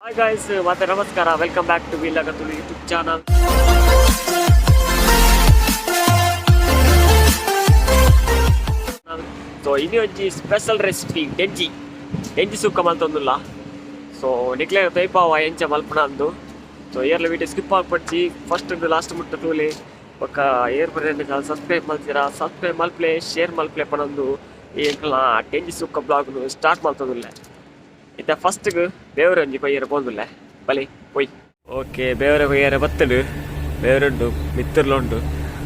Hi guys, ಮತ್ತೆ ನಮಸ್ಕಾರ. Welcome back to Vlog Tulu YouTube channel. So ಇನಿ ಒಂಜಿ ಸ್ಪೆಷಲ್ ರೆಸಿಪಿ, ಡೆಂಜಿ ಡೆಂಜಿ ಸುಕ್ಕ ಮಲ್ತೊಂದುಲ್ಲ. ಸೊ ನಿಕ್ಲೆ ತೈಪಾವ ಎಂಚ ಮಲ್ಪುನ ಅಂದು. ಸೊ ಏರ್ಲ ವಿಡಿಯೋ ಸ್ಕಿಪ್ ಮಲ್ಪೊಡ್ಚಿ, ಫಸ್ಟ್ ಲಾಸ್ಟ್ ಮುಟ್ಟ ತೂಲೆ. ಬೊಕ್ಕ ಏರ್ ಬರೆಯಂಡ ಸಬ್ಸ್ಕ್ರೈಬ್ ಮಲ್ತೀರಾ, ಸಬ್ಸ್ಕ್ರೈಬ್ ಮಲ್ಪ್ಲೆ, ಶೇರ್ ಮಲ್ಪ್ಲೆ ಪನೊಂದು ಈ ಎಂಕಲ್ನ ಡೆಂಜಿ ಸುಕ್ಕ ವ್ಲಾಗ್ ಸ್ಟಾರ್ಟ್ ಮಲ್ತೊಂದುಲ್ಲೆ. ಇತ್ತೆ ಫಸ್ಟ್ಗ್ ಬೇವರೆ ಒಂಜಿ ಕೊಯ್ಯರೆ ಪೋಂದುಲ್ಲೆ, ಬಲೆ ಪೊಯ್. ಓಕೆ, ಬೇವರೆ ಕೊಯ್ಯರೆ ಬತ್ತುಂಡು. ಬೇವರೆ ಉಂಡು, ಮಿತ್ತುರ್ಲ ಉಂಡು,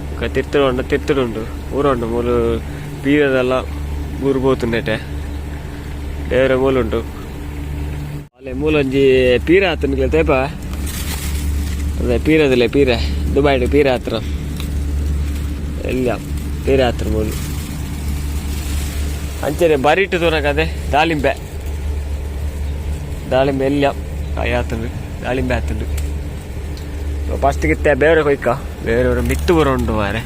ಬೊಕ್ಕ ತಿರ್ತುಡು ಉಂಡು, ತಿರ್ತುಡು ಉಂಡು, ಊರು ಉಂಡು. ಮೂಲು ಪೀರದೆಲ್ಲ ಊರು ಪೋತುಂಡೇಟೆ. ಬೇವರೆ ಮೂಲುಂಡು. ಅಲ್ಲೇ ಮೂಲೊಂಜಿ ಪೀರ ಆತುಂಡು ತೇಪ. ಅದೇ ಪೀರದಿಲ್ಲ, ಪೀರೆ ದುಬೈಡ್ ಪೀರೆ ಹತ್ರ ಎಲ್ಲ ಪೀರೆ ಹತ್ರ ಮೂಲು. ಅಂಚನೆ ಬರಿಟ್ಟು ತೂನಗ ಅದೇ ದಾಳಿಂಬೆ, ದಾಳಿಂಬೆ ಎಲ್ಲ ಕಾಯಿ ಆತುಂಡು, ದಾಳಿಂಬೆ ಆತುಂಡು. ಫಸ್ಟ್ ಗಿತ್ತೆ ಬೇರೆ ಕೊಯ್ಕ, ಬೇರೆ ಮಿತ್ತು ಬರ ಉಂಡು ಮಾರೆ.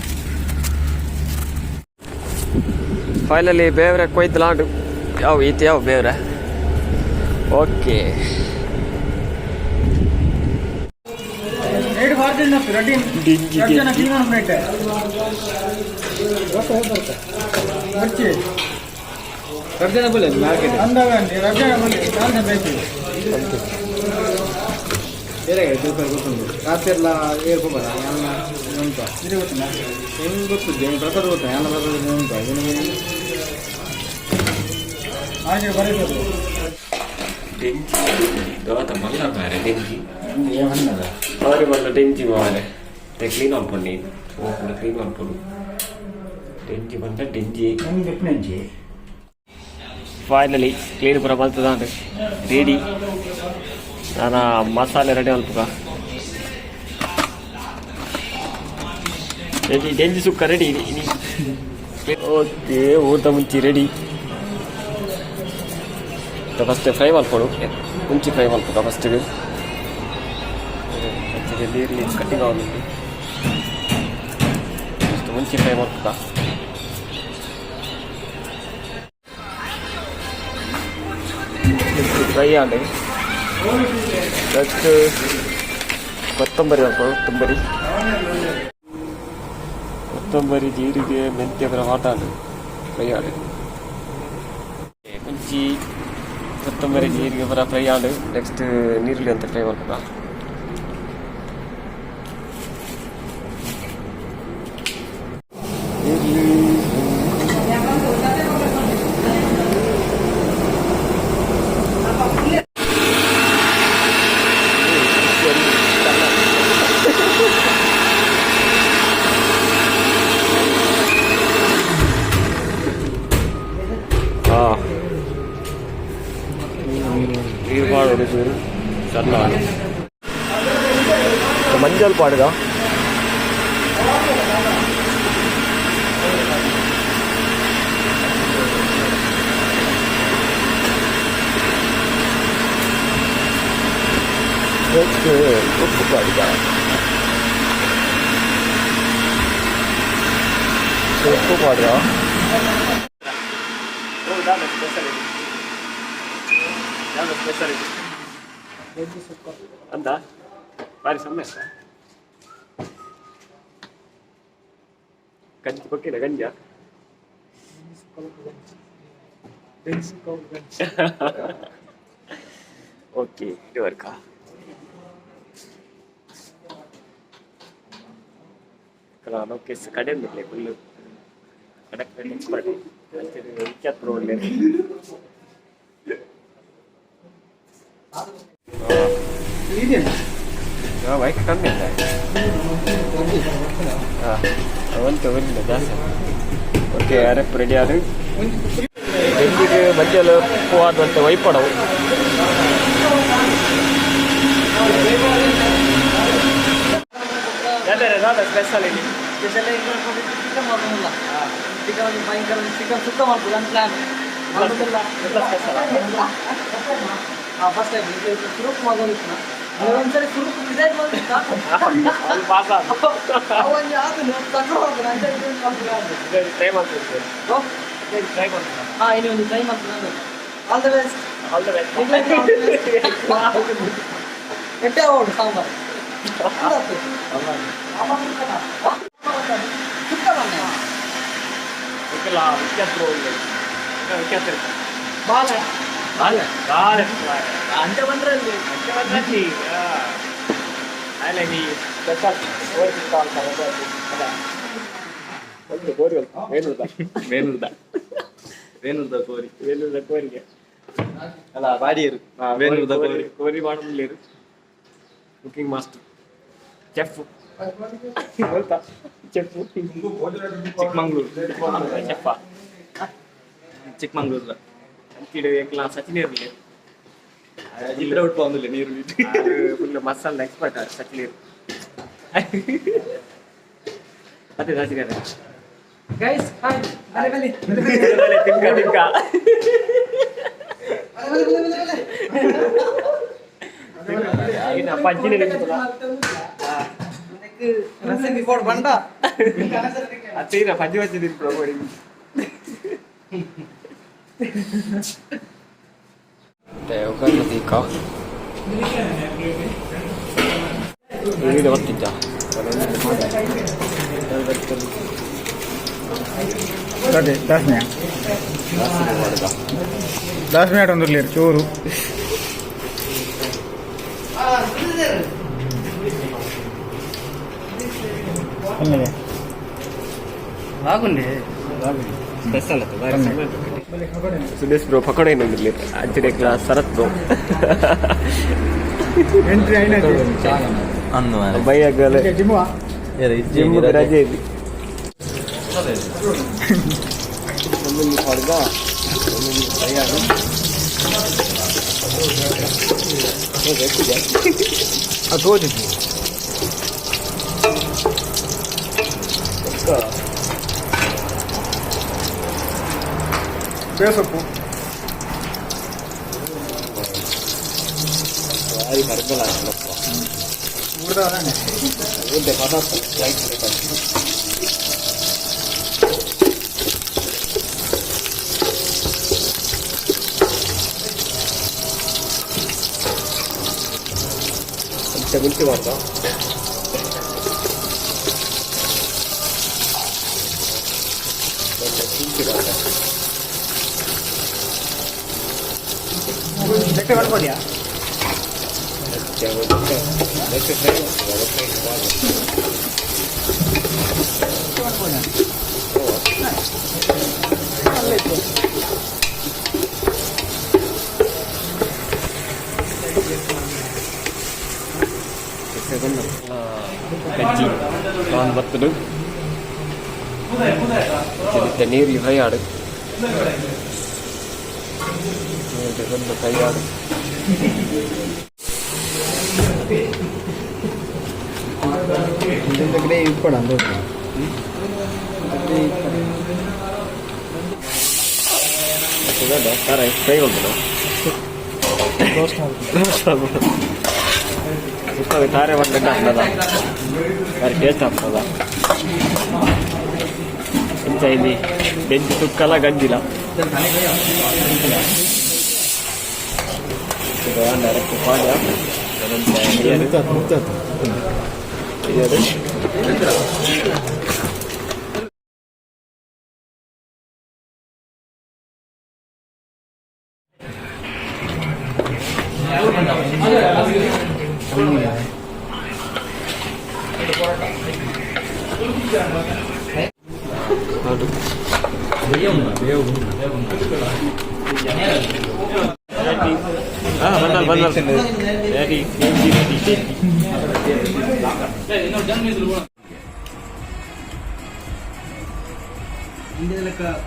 ಫೈನಲಿ ಬೇವರೆ ಕೊಯ್ತಲಾಂಡು. ಯಾವ ಈತ ಯಾವ ಬೇವ್ರೆ. ಓಕೆ. ಡಿಂಜಿ. ರಾತ್ರಿ ಏರ್ಪೋಬಾರ ಉಂಟು ಹೆಂಗೆ ಗೊತ್ತಿದ್ದೆ ಪ್ರಸಾದ ಗೊತ್ತಾ? ಎಲ್ಲ ಪ್ರಸಾದ ಉಂಟು. ಡೆಂಜಿ ದೋತ ಮಲ್ಲ ಮಾರೆ, ಡೆಂಜಿ ಬಾರಿ ಮಲ್ಲ ಡೆಂಜಿ ಮಾರೆ. ಕ್ಲೀನ್ ಮಲ್ಪೊಂಡಿ, ಕ್ಲೀನ್ ಮಲ್ಪೊಡು. ಡೆಂಜಿ ಬಂದ ಡೆಂಜಿ. ಫೈನಲಿ ಕ್ಲೀನ್ ಪೂರ ಮಲ್ತದಾಂಡ್, ರೆಡಿ. ನಾನ ಮಸಾಲೆ ರೆಡಿ ಮಲ್ಪುಗ. ರೆಡಿ, ಡೆಂಜಿ ಸುಕ್ಕ ರೆಡಿ. ಓಕೆ, ಊಟ ಮುಂಚಿ ರೆಡಿ. ಫಸ್ಟ್ ಫ್ರೈ ಮಲ್ಪೊಡು, ಮುಂಚಿ ಫ್ರೈ ಮಲ್ಪುಗ ಫಸ್ಟಿಗೆ. ನೀರ್ಲಿ ಕಟ್ಟಿಂಗ್ ಆಗುಂಟು. ಫಸ್ಟ್ ಮುಂಚಿ ಫ್ರೈ ಮಲ್ಪುಗ. ಫ್ರೈ ಆಂಡ್ ನೆಕ್ಸ್ಟ್ ಕೊತ್ತಂಬರಿ ಮಲ್ಪೊಡು. ಕೊತ್ತಂಬರಿ, ಕೊತ್ತಂಬರಿ, ಜೀರಿಗೆ, ಮೆಂತ್ಯ ಪೂರ ವಾಟಾಂಡ್ ಫ್ರೈ ಆಂಡ್. ಮುಂಚಿ, ಕೊತ್ತಂಬರಿ, ಜೀರಿಗೆ ಪೂರ ಫ್ರೈ ಆಂಡ್. ನೆಕ್ಸ್ಟ್ ನೀರುಳ್ಳಿ ಅಂತ ಫ್ರೈ ಮಲ್ಪುಗ. ನೀರುಳ್ಳಿ. ಹಾ, ನೀರು ಪಾಡೋಡು ಚೂರು ಚಂದ. ಮಂಜಲ್ ಪಾಡುಗ. ನೆಕ್ಸ್ಟ್ ಉಪ್ಪು ಪಾಡುಗ. ಉಪ್ಪು ಪಾಡುಗ. ಅಂತ ಬಾರಿ ಸಮಸ್ಯೆ. ಗಂಜಿ ಕೊಟ್ಟಿಲ್ಲ ಗಂಜ. ಓಕೆ, ಇದುವರೆಕ ಓಕೆ. ಕಡೆ ಫುಲ್ಲು ಕಡಕ್ ಎಕ್ಸ್ಪರ್ಟ್ ವಿಖ್ಯಾತ ಒಳ್ಳೆ. ಬೈಕ್ ಕಮ್ಮಿ ಇಲ್ಲ. ಹಾಂ, ಒಂತೆ ಒಂದಿಲ್ಲ ಜಾಸ್ತಿ. ಓಕೆ, ಅರೆಪ್ ರೆಡಿ ಆದು. ಡೆಂಜಿಗೆ ಮಂಜಲ್ ಉಪ್ಪು ಆದಂತೆ ವೈಪಡವು. ಸ್ಪೆಷಲ್ ಇಲ್ಲಿ? ಸ್ಪೆಷಲ್ ಚಿಕನ್ ಮಾಡ್ಬೋದಲ್ಲ, ಚಿಕನ್ ಭಯಂಕರ ಚಿಕನ್ ಸುಕ್ಕ ಮಾಡ್ಬೋದು ಅಂತ ಪ್ಲಾನ್. ಸ್ಪೆಷಲ್. ಹಾಂ, ಫಸ್ಟ್ ಟೈಮ್ ಸುರುಕ್ ಮಾಡೋದಿತ್ತು. ಒಂದ್ಸರಿ ಸುರುಕ್ ಡಿಸೈಡ್ ಮಾಡಿತ್ತ. ಅಲ್ಲಿ ಪಾಸ್ ಆದ. ಅವನ್ ಯಾವ್ದು ತಗೊಂಡು ಅಂತ. ಟ್ರೈ ಮಾಡ್ತೀನಿ, ಟ್ರೈ ಮಾಡ್ತೀನಿ. ಹಾಂ, ಇನ್ನು ಒಂದು ಟ್ರೈ ಮಾಡ್ತೀನಿ. All the best. All the best. ಎಡ್ಡೆ ಆವೊಡು ಸಾಂಬಾರ್. ಎಂಕಲ್ಲ ವಿಖ್ಯಾತ ಬ್ರೋ ಇಲ್ಲಿ. ವಿಖ್ಯಾತ. ಬಾಲ. ಬಾಲೆ ಬಾಲೆ. ಅಂಚ ಬಂದ್ರಲ್ಲಿ. ಅಂಚ ಬಂದ್ರಲ್ಲಿ. ಅಲ್ಲ, ನೀ ಸ್ಪೆಷಲ್ ಒಂದು ಗೋರಿ ವೇಲೂರ್ದ. ವೇಲೂರ್ದ, ವೇಲೂರ್ದ ಕೋರಿ. ವೇಲೂರ್ದ ಕೋರಿಗೆ. ಅಲ್ಲ, ಬಾಡಿಯರು ವೇಲೂರ್ದ ಕೋರಿ. ಕೋರಿ ಮಾಡಲಿರು. ಕುಕಿಂಗ್ ಮಾಸ್ಟರ್, ಚೆಫ್ ಗೊತ್ತಾ? ಚೆಫ್. ಚಿಕ್ಕಮಂಗ್ಳೂರು. ಚೆಫ್. ಚಿಕ್ಕಮಂಗ್ಳೂರ್ದ. ಅಂತಿಡು ಎಂಕ್ಲ ಸಚಿನ್ ಇರಲಿ. ಇದ್ರ ಔಟ್ ಬಂದಿಲ್ಲ ನೀರು. ಫುಲ್ ಮಸಾಲ ಎಕ್ಸ್ಪರ್ಟ್ ಸಚಿನ್ ಇರು. ಅದೇ ಸಚಿನ್. ಗೈಸ್, ಹಾಯ್, ಬಲೆ ಬಲೆ ಬಲೆ. ತಿನ್ಕ ತಿನ್ಕ. ಬಲೆ ಬಲೆ ಬಲೆ ಬಲೆ. ಪಂಚಿನ. ರೆಸಿಪಿ ಕೊಡ್ ಬಂಡ. ಅತ್ತೀನ ಪಂಚಿ ಪಂಚಿ ತಿನ್ಪುರ ಕೋರಿ. ಗೊತ್ತಿದ್ದ. ದಾಸ್ಮಿಯ ದಾಸ್ಮಿಯ ಆಟೊಂದುರ್ಲೇರು ಚೋರು. ಬಾಗುಂಡೆ. ಸ್ಪೆಷಲ್. ಸುದೇಶ್ ಬ್ರೋ ಪಕೋಡ ಇನ್ನೊಂದಿರ್ಲಿ. ಅಂಚನೆ ಕ್ಲಾಸ್ ಶರತ್ ಬ್ರೋ. ಎಂಟ್ರಿ ಐನ. ಅಂದು. ಬೈಯಾಗಲೆ ಜಿಮ್ ರಜೆ ಇದೆ. ಒಂದೊಂದು ಹೊಡೆದ, ಒಂದೊಂದು ಬೈಯಾಗ. ತೋಜಿತ್ತು. ಬೇಸೊಪ್ಪು. ಭಾರಿ ಕರ್ಬಲ ಆಗ್ತದಪ್ಪ. ಊರ್ದಾನೆ. ಊರ್ದೆ ಪದಾರ್ಥ ಲೈಕ್. ಮುಂಚೆ ಮಾಡ್ದ. ಮುಂಚೆ ಮಾಡ್ದ. ಲೆಕ್ಕ ಮಾಡ್ಬೋದ್ಯಾ? Next try. ಗಜ್ಜಿ ನಾನು ಬರ್ತಡು ನೀರು ಫ್ರೈ ಆಡು, ನೀರು ಫ್ರೈ ಆಡು. ಗ್ರೇವಿ ಇಪ್ಪಡ. ಖಾರ ಫ್ರೈ ಉಂಟು. ತಾರೆ ಒಂದು ಆಗ್ತದ, ಬಾರಿ ಟೇಸ್ಟ್ ಆಗ್ತದ. ಎಂಚ ಇಲ್ಲಿ ಬೆಂಜಿ ತುಕ್ಕಲ ಗಂಜಿಲ ಡೈರೆಕ್ಟ್ ಪಾಡ್ಯ. ಹೌದು. ಹಾಂ, ಬಂದಲ್ ಬಂದಲ್, ರೆಡಿ ರೆಡಿ ರೆಡಿ.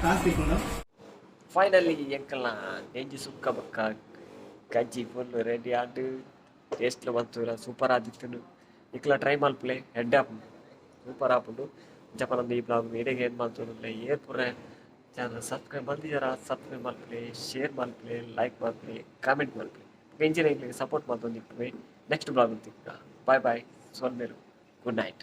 ಕಾಸು. ಫೈನಲಿ ಎಂಕಲ್ನ ನೆಂಜಿ ಸುಕ್ಕ ಬಕ್ಕ ಗಜ್ಜಿ ಫುಲ್ ರೆಡಿ ಆದ್ ಟೇಸ್ಟ್ಲ ಮಂತೂರ ಸೂಪರ್ ಆದಿತ್ತುಂಡು. ನಿಕ್ಲ ಟ್ರೈ ಮಲ್ಪುಲೆ, ಹೆಡ್ ಆಪುಂಡು, ಸೂಪರ್ ಆಪುಂಡು. ಜಪನಂದು ಈ ಬ್ಲಾಗ್ ಇಡೆಗೆ ಏನು ಮಲ್ತೊಂದುಲ್ಲೆ. ಏರ್ ಪೂರ ಚಾನಲ್ ಸಬ್ಸ್ಕ್ರೈಬ್ ಮಲ್ದಿಜರ, ಸಬ್ಸ್ಕ್ರೈಬ್ ಮಲ್ಪುಲೆ, ಶೇರ್ ಮಲ್ಪುಲೆ, ಲೈಕ್ ಮಲ್ಪುಲೆ, ಕಾಮೆಂಟ್ ಮಲ್ಪುಲೆ. ಇಂಚಿನ ಸಪೋರ್ಟ್ ಮಲ್ತೊಂದಿಪ್ಪುವೆ. ನೆಕ್ಸ್ಟ್ ಬ್ಲಾಗ್ ತಿಕ್ಕ. ಬಾಯ್ ಬಾಯ್, ಸೊಲ್ಮೆಲು, ಗುಡ್ ನೈಟ್.